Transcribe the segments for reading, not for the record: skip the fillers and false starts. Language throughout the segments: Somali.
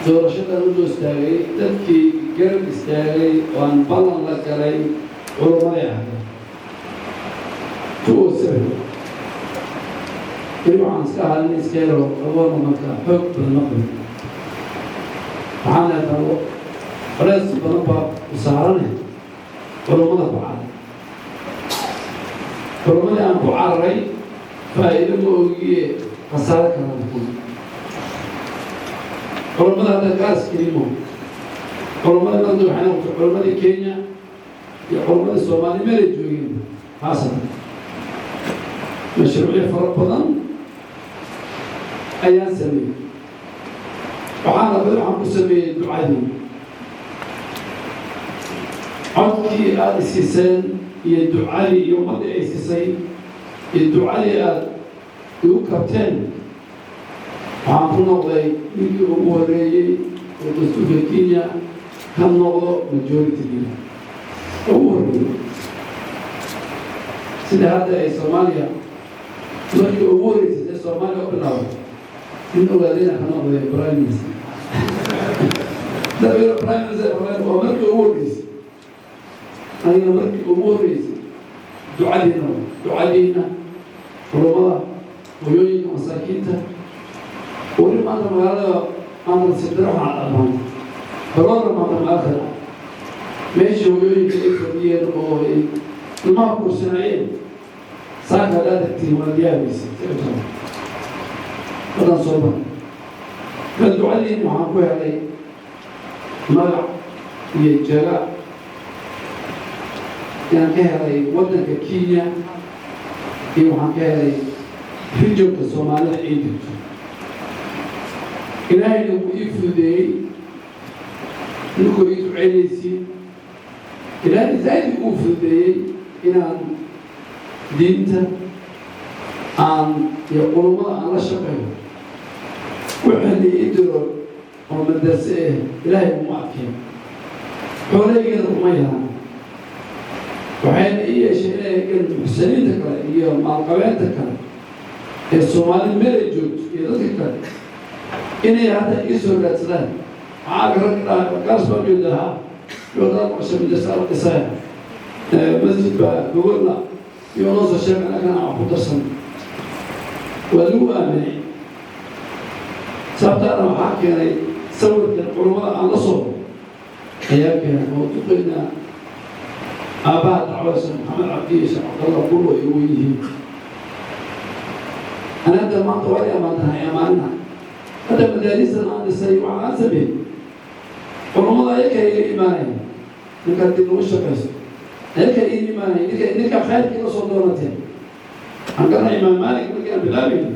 Doorashadan u soo istaagay, dadkii garab istaagay oo aan ballan la galay culummaday ahayd. 2007 weli waxaan iska ahaa nin iska yaro agoona, marka xoog badan ma qabin. Waxaan leedahay culays badan baa u saarane culummada ku caray. Culummadii aan ku cararay faa'iido ma ogiye, khasaare kala noqon. Culummada hadda gaas kelimo, culummada maanta waxay noqotay culummadii Kenya iyo culummadii Soomaaliya meelay joogeen. Haasatan mashruucyo fara badan ayaan sameeyey. Waxaana badi waxaan ku sameeyey ducadii, codkii aada isiiseen iyo ducadii iyo ummaddii ay siisay iyo ducadii aada igu kabteen. Waxaan ku noqday ninkii ugu horreeyey oo dastuurka Kenya ka noqdo majority leader ugu horreeyey, sida hadda ay Soomaaliya markii ugu horreysay ee Soomaaliya u bilaabay nin ogaadayna ka noqday prime minister. Dabeero prime minister waa markii ugu horreysay. Anigana markii ugu horreysay ducadiina, ducadiina, culummada, hooyooyinka masaakiinta. Weli maanta magaalada maanta sidiro waxaa maanta baroora maanta magaalada meeshii hooyooyinka ay fadhiyeen oo ay ilmaha kursanaayeen saaka haddaad tagtiin waad yaabaysa. Haddaan soo baray marka ducadiina waxaan ku helay magac iyo jaga inaan ka helay waddanka Kenya iyo waxaan ka helay regionka Soomaalida ay degto. Ilaahayna wuu ii fududeeyey ninkuu ii duceynaysiin. Ilaahay zaaid uu fududeeyey inaan diinta aan iyo culummada aan la shaqeeyo. Wixii la ii diro oo madarse ah Ilaahay uma adkeen, xoolaygana kuma yaraan. Waxayna ii yeeshay inay muxsiniinta kale iyo maalqabeenta kale ee Soomaalida meel ay joogto iyo dadka kale inay hadda ii soo raadsadaan. Maxaa rag gaas baa jeeda ha yoodaan maqasha madrasa la dhisaya, masjid baa gogolna iyo noo soo sheeg, annagana aan ku darsan. Waa lagu aaminay. Sababtaana waxaa keenay sawirkan culummada aan la soo ayaa keenay oo duqeyna aabbaha dacwada, Sheekh Maxamed Cabdi iyo Sheekh Cabdallah Bulo ay ugu yihiin. Ana hadda maanta waa i amaantahay amaanina. Hadda madaariistan aan dhisay waxaan aan sameeyey culummada ayaka iga imaanaya. Ninka haddii lagu shaqaysto ayaka iga imaanaya, ninka khayrkii la soo doonateen. Waxaan garanay Imaam Maalik markii aan bilaabayno,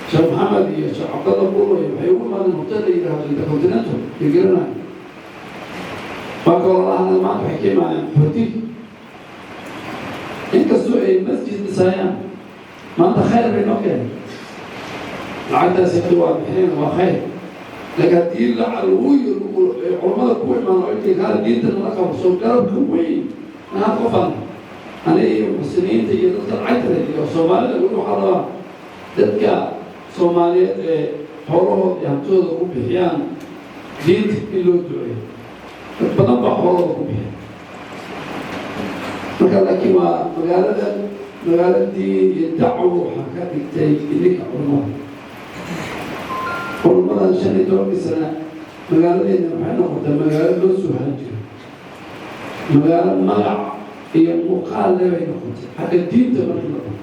Sheekh Maxamed iyo Sheekh Cabdallah Bulo iyo waxay ugu imaadeen hotel la yidhaahdo Intercontinental iyo garanayo. Waa kaloo lahana maanta waxay ka imaadeen xorti, inkastoo ay masjid dhisayaan. Maanta khayr bay noo keenay lacagtaasi. Hadda waa bixineen, waa khayr, laakiin haddii lacag lagu culammada ku imaan oo intay kaala diinta nala qabo soo garabka weyn naha qofan aniga iyo muxsiniinta iyo dadka lacagta leh iyo Soomaalida. Weli waxaa rabaa dadka Soomaaliyeed ee xoolahooda iyo hantidooda ku bixiyaan diinta in loo duceeyo. Dad badan baa xoolahooda ku bixiya marka, laakiin waa magaalada magaalo diin iyo dacwo waxaa ka dhigtay idinka culummada. Culummadan 15-kii sana magaaladeena waxay noqotay magaalo loo soo haajiro, magaalo magac iyo muuqaal le bay noqotay xagga diinta. Markii la dhaho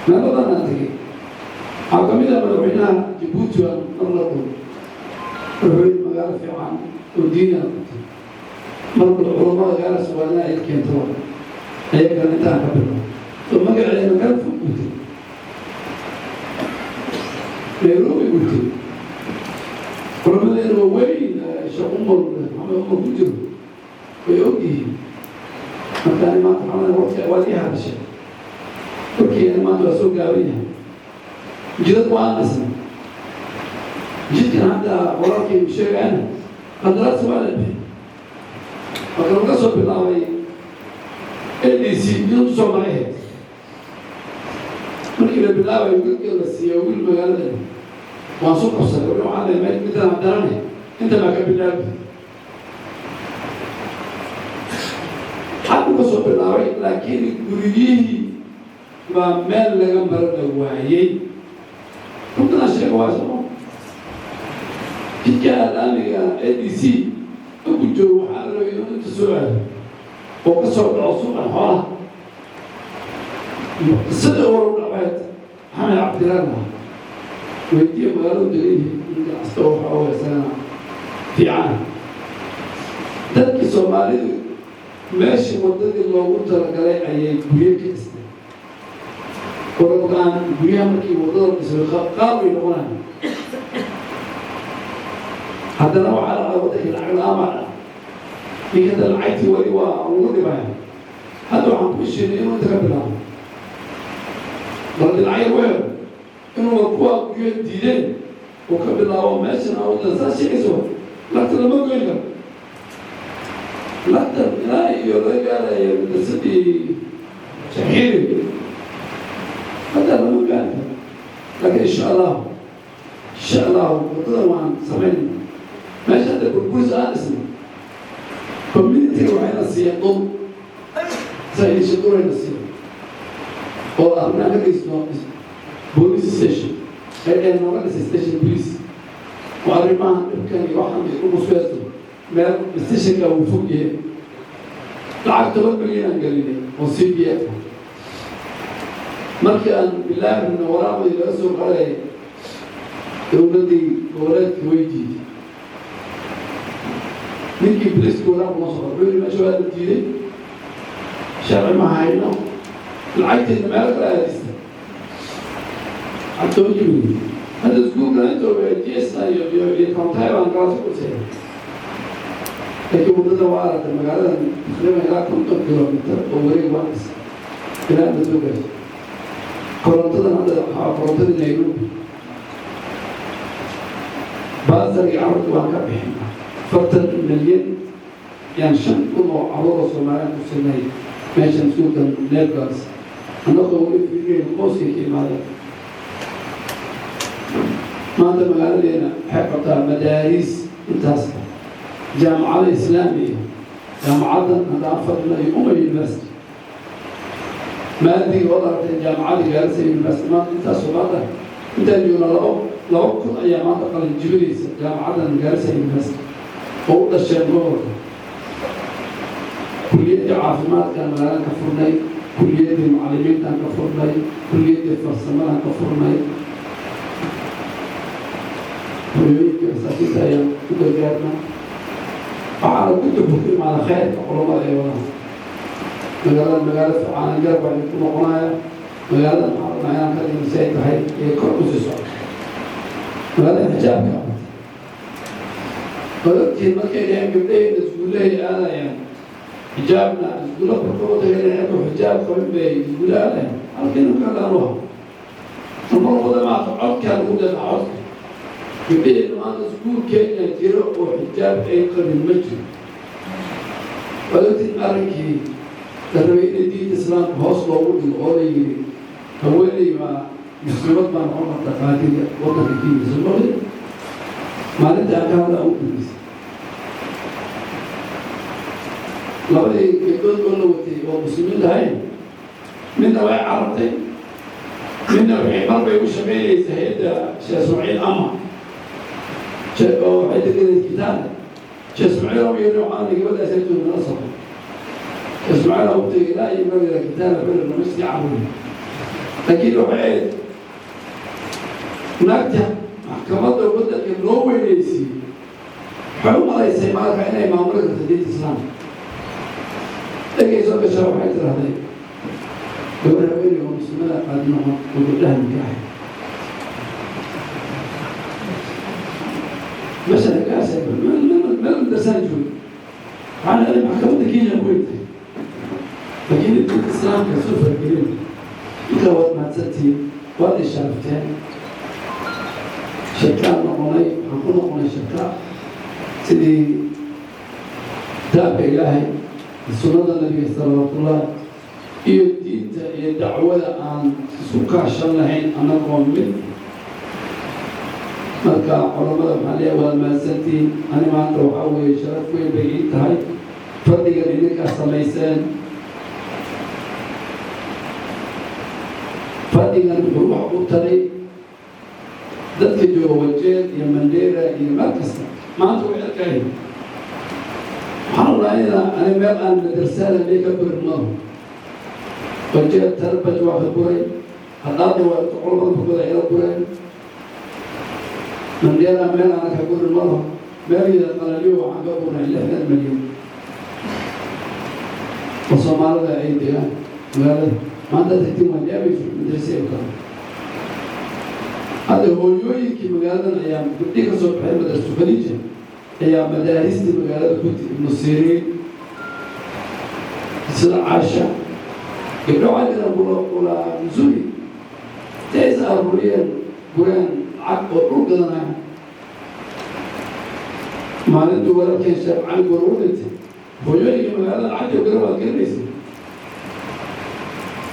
meeladan aan tegey waxaa ka mid ah madaxweynaha Jabuuti baan mar la kulmay. Wuxuu yidhi magaalo fiican oo diini a noqotay. Marka culummada gaaras waa inaa id keento ayagana intaan ka bilo soo magaceena meel fog buu tegey, Nairobi buu tegey. Culummadeena waa weyn, Sheekh Umar Maxamed Umar ku jiro, way og yihiin. Marka ani maanta waxaan warka waad ii hadashay, warkeyna maanta waa soo gaaban yahay. Jidad waan dhisnay. Jidkan hadda walaalkay sheegayana qandaraas waa la bixi. Marka laga soo bilaabay ADC jidad usoo maray ahayd. Markii la bilaabayo dadka la siiyo wiil magaalada Waan soo qabsanay. Wali waxaan leeyahay midaan haddanane inta baa ka bilaabi, xaggu ka soo bilaabay, laakiin guryihii baa meel laga maro la waayey. Runtana sheega waa soo jidka laamiga ADC markuu joogo, waxaa la rabay inuu inta soo aado oo ka soo dhaco suuqan xoolaha. Sida waru dhaceed Maxamed Cabdilaan ah weydiiya, magaaladu degan yihiin in ganacsata waxaa oo isagana fiican. Dadkii Soomaalidu meeshii waddadii loogu talagalay ayay guryo ka dhistay. Wararkaan guryaha markii waddada dhisay qaal way noqonaya. Haddana waxaa dhacda waddankii lacag la'aan baa dhaca. Ninka hadda lacagtii wali waa lagu dhibaya. Hadda waxaan ku heshiinay inuu inta ka bilaabo, bal dhinacyo weer inuu kuwa guryo diideen uu ka bilaabo meeshan aan waddada saa sheegayso. Lagta lama goyn karo, lagtan ilaa iyo laga gaaraya madrasadii Shaxiiri hadda lama gaari karo. Laakiin insha Allah, insha Allahu, waddada waan samaynayna. Meesha hadda burburis aan dhisnay, community-ga waxayna siiyeen dhul saa dhurayna siiyeen oo arrinaan ka dhisno police station. Ay dheheen nooga dhisay station police oo arrimahan dhibkan iyo waxaan iyo dhulku isku haysto. Meel stationka wuu fog yahay. Lacag 10 milyan aan gelinay oo CDF. Markii aan bilaabino, waraaqdii laga soo qorayay dowladdii goboleedka way diiday. Ninkii boliiska waraaq noo soo qoray wuxuu yidhi meesha waa la diiday, sharci ma hayno, lacagteedna meel kale aadista. Lacag 10-kii milyan hadda iskuulka intooba GS iyo kontaay baan kala soo qusay. Laakiin waddada waa aragtay, magaaladan taqriiban ilaa 50 kilomitir oo wareeg waa dhis ilaa inta soo gaarto. Korontadan hadda waxaa korontadii Nairobi, bursary-gii carruurta waan ka bixin. 40 milyan yaan 5,000 oo carruur oo Soomaaliyaan ku siinay meeshan iskuulkan Neergaas, annagoo weli fiirinayn qoyskay ka imaadeen. Maanta magaaladeena waxay qabtaa madaariis intaas, jaamacada islaamiya, jaamacaddan hadda aan fadhino iyo Umma University maadiga waad aragtay, jaamacadda Gaarisa University. Maanta intaasoo maanta intaan joogna 2,000 ayaa maanta qalin jibinaysa jaamacaddan Gaarisa University oo u dhasheen gobolka. Kuliyaddii caafimaadkaan magaalaan ka furnay, kuliyaddii macallimiintaan ka furnay, kuliyaddii farsamadaan ka furnay. Hooyooyinka masaakiinta ayaan ku gargaarna. Waxaana ku wuxuu ku imaada khayrka culamada ay wadaan. Magaalada magaalo fiican garab baa ku noqonaya. Magaalada maxaa rabnaa inaan ka dhigno si ay tahay ee kor u sii socoto. Magaalada xijaabka abatay waad ogtihiin. Markay dhaheen gabdhaheenna iskuullahay aadayaan, xijaabna iskuulla barkood tagay, xijaab qabin bay iskuulla aadayaan. Halkiinu ka hadlaan mar wada maata codkaa lagu deeqa codka gabdhaheenna. Maanta iskuul Kenya jiro oo xijaab ay qabin ma jiro. Waad ogtihiin arrinkii la rabay inay diinta Islaamka hoos loogu dhigo oo la yidhi haweeney baa muslimad baa noqon karta qaadiga waddanka Kenya. Soo maqli maalinta aan ka hadla ugu dambeysay, labadii gabdhood oo la watay oo muslimiin lahayn, midna way carartay, midna waxay mar bay u shaqeynaysa hay-adda Sheekh Ismaaciil ama oo waxay degenayd Kitaale. Sheekh Ismaaciil oo yidhi waxaan gabadhaas ay joogna la socdo. Sheekh Ismaaciil oo tagay ilaa iyo meel Kitaale, wuxuu yidhi nama sii carruur. Laakiin waxay ahayd naagta maxkamadda waddanka loo weynaysiiyey. Waxay u malaysay maalka inay maamuli karto diinta Islaamka. Dhegay soo gashaa, waxay tiraahday gabar haweeney oo muslimada qaadi noqon oo gabdhaha nikaaxay meesha kaas meel madrasaan joogay. Waxaan aaday maxkamadda Kenya ku weyntahay, laakiin diinta Islaamka soo faragelin. Intaa waad mahadsantihiin, waad ishaarafteen. Shirkaan noqonay, waxaan ku noqonay shirka sidii kitaabka Ilaahay, sunnada Nabiga salawaatullah iyo diinta iyo dacwada aan isku kaashan lahayn annagoo mid. Marka culamada waxaan leeyahay, waad mahadsantihiin. Ani maanta waxaa weeye sharaf weyn bay ii tahay fadhigan idinkaa samayseen. Fadhigan wuxuu wax u taray dadka jooga Wajeer iyo Mandheera iyo meel kasta. Maanta way arkay. Waxaan rabnaa ina ani meel aan madrasada may ka gurin mado. Wajeer Tarbaj waa ka guray, Hadhaada waa culamada burgooda ila gureen. Mandheera meel aana ka gurin mado. Meel Qalaliyo waxaan ka gurnay 60 milyan oo Soomaalida ay degaan magaalada. Maanta tagtiin waan yaabayso madrasa ay tahay. Hadda hooyooyinkii magaaladan ayaa gabdhii ka soo baxay Madrasu Khadiija ayaa madaaristii magaalada kuti, Ibnu Siriin, sida Caasha. Gabdho waxaa jira Bula Missouri intay is aruuriyeen gureen lacag oo dhul gadanaya. Maalintuu walaalkeen Sheekh Cali Goor u dhintay, hooyooyinka magaalada lacagtii gara waad garanaysa.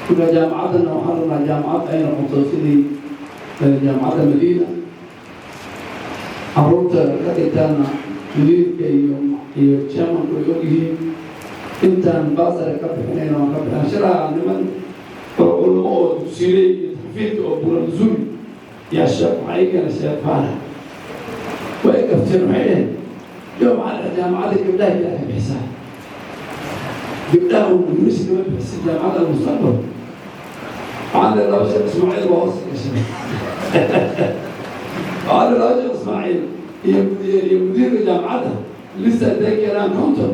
Marka jaamacaddana waxaan rabnaa jaamacad ay noqoto sidii Jaamacadda Madiina. Caruurta ka dhigtaana mudiirka iyo chairmanku ay ogyihiin. Intaan bursary ka bixinayna waan ka bixina. Shiraha niman oo culamo oo dugsiyey iyo taxfiidka oo Bula Missouri yaa sheekh waxaa ii keenay Sheekh Faarax. Way gafteen, waxay dhaheen, yo maxaa dhahay, jaamacadda gabdhaha yaa ka bixisaa, gabdhaha university kama bixisa Jaamacadda Almustaqbal. Waxaan leeyahay laba Sheekh Ismaaciil baa hoos gashay. Waxaan leeyahay laba Sheekh Ismaaciil iyo mudiirka jaamacadda lista intay keenaan 50,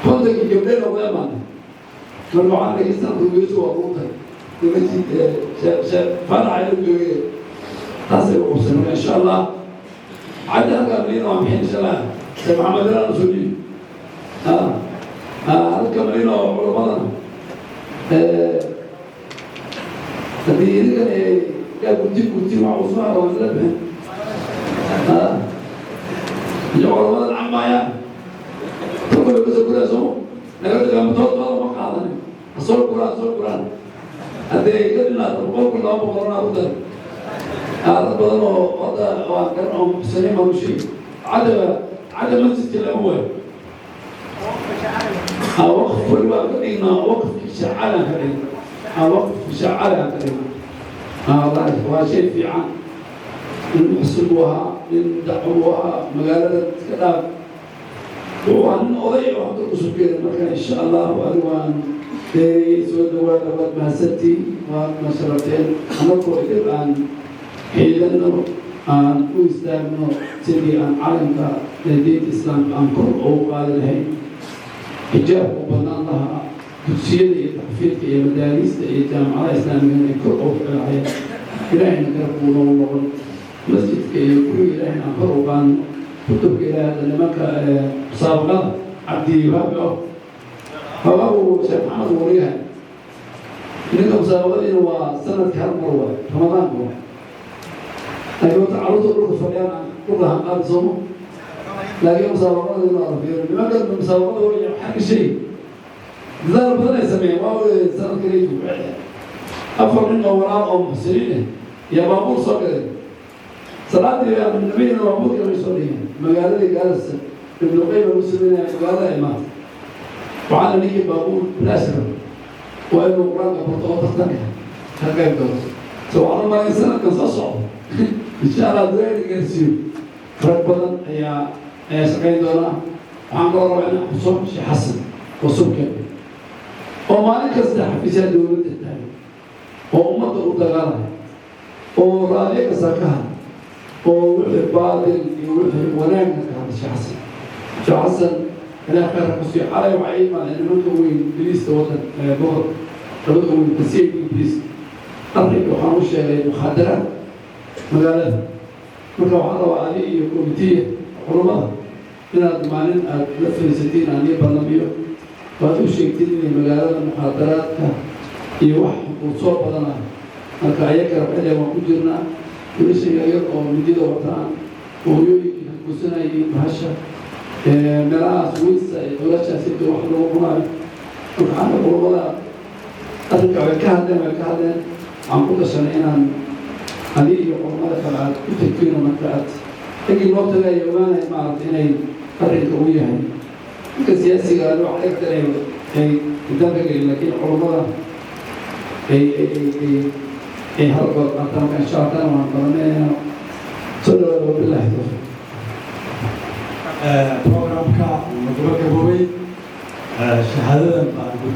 50kii gabdhay noqdeen maanta. Marka waxaan leeyahay sanadka wiilashu waa lagu tahay nimankii Sheekh Faarax ayla joogay, taasay u qabsan. Marka insha Allah cadda halkaa milyan waa bixin insha Allah. Sheekh Maxamed Ilaan usoo dhiibi halka milyan oo culamadana haddii idinkan yaa gurti gurti waxa uu soo haro waan isla bixin iyo culamada lacag maayaan tolka bay kasoo guraan somo naga dhigaamatoodooda ma qaadanin. Ha soo guraan, soo guraan. Haddii ay ka dhinaato 100,000, 200 naa ku dar. Dad badan oo hadda waan garan oo muxsiniin baan u sheegi. Cadda cadda masjidka lama waayo. Waqf weli waan ka dhignaa, waqfki shacali aan ka dhignaa, waqfki shacali aan ka dhignaa. Wallahi waa shay fiican. Nin muxsin buu ahaa, nin dacwo buu ahaa, magaalada iska dhaaf, wuxuu ahaa nin oday oo hadda cusub keena. Marka insha Allahu adigu waan dheereeyey. Soo dhawaada, waad mahadsantiin, waad masharafteen. Anagoo idil aan xiidano, aan u istaagno sidii aan calanka diinta Islaamka aan kor ugu qaadi lahayn, xijaabka u badnaan lahaa, dugsiyada iyo taxfiidka iyo madaariista iyo jaamacadaha islaamigana ay kor ugu kici lahayn. Ilaahayna garab buu noogu noqon. Masjidka iyo guriga Ilaahayna aan kor u qaadno, kutubka Ilaahay. Hadda nimanka musaabaqada Cabdiwahaabi oh hogaagu Sheekh Maxamed wariyahay ninka musaabaqadiina waa sanadka hal mar waay, Ramadaanka waay. Laakiin horta carruurta dhulka fadhiyaan aan dhulka hanqaadi soomo. Laakiin musaabaqadiina waa la fiiro. Nimanka musaabaqada way waxaa ka sheegi dadaal badan ay sameeyeen. Waa sanadka leeju afar nin oo walaal oo muxsiniin ah iyo baabuur soo galeen. Salaadii nabiyina baabuurkii way soo dhigeen magaaladii Gaarisa. Ibnu Qayyim lagu sameynaya magaalada imaata. Waxaana ninkii baabuur bilaashra waa inuu Qur-aanka barto oo tartanka ka qayb galo. So waxaan u malayn sanadkan soo socda insha Allah dureeri gaarsiiyo rag badan ayaa shaqayn doonaa. Waxaan kaloo rabaa inaan xuso Sheekh Xasan oo subkeen oo maalin kasta xafiisyaha dowladda taagan oo ummadda u dagaalaya oo raadiyo kasta ka hadla oo wixii baadil iyo wixii wanaagna ka hadla. Sheekh Xasan, Sheekh Xasan, Ilaah khayr ku siiyo. Xalay waxay imaadeen nimanka weyn biliiska waddan gobol, labada weyn kasiya biliiska. Arrinka waxaan u sheegay mukhaadaraad magaalada. Marka waxaan rabaa adi iyo committee culummada inaad maalin aad la fadhiisatiin, aan ii barnaamiyo waad u sheegtiin inay magaalada mukhaadaraadka iyo wax uu soo badanayo. Marka ayagana waxay leeyihin waan ku jirnaa. Wiilasha yaryar oo midida wataan, hooyooyinkii ka gusanayay bahasha meelahaas wiisa iyo wiilashaas inta wax lagu cunaayo. Marka xagga culummada arrinka way ka hadleen, way ka hadleen. Waxaan ku dashanay inaan Adi iyo culammada kale aad ku tagtiino, marka aad raggii loo tagay ogaanay maaragta inay arrinka uu yahay ninka siyaasiga ah wax dhegta ay kitaabka gelin, laakiin culammada ay halkood qaataan. Marka insha Allah taala waan badanayna. Soo dhawaada, wabillahi tawfiiq.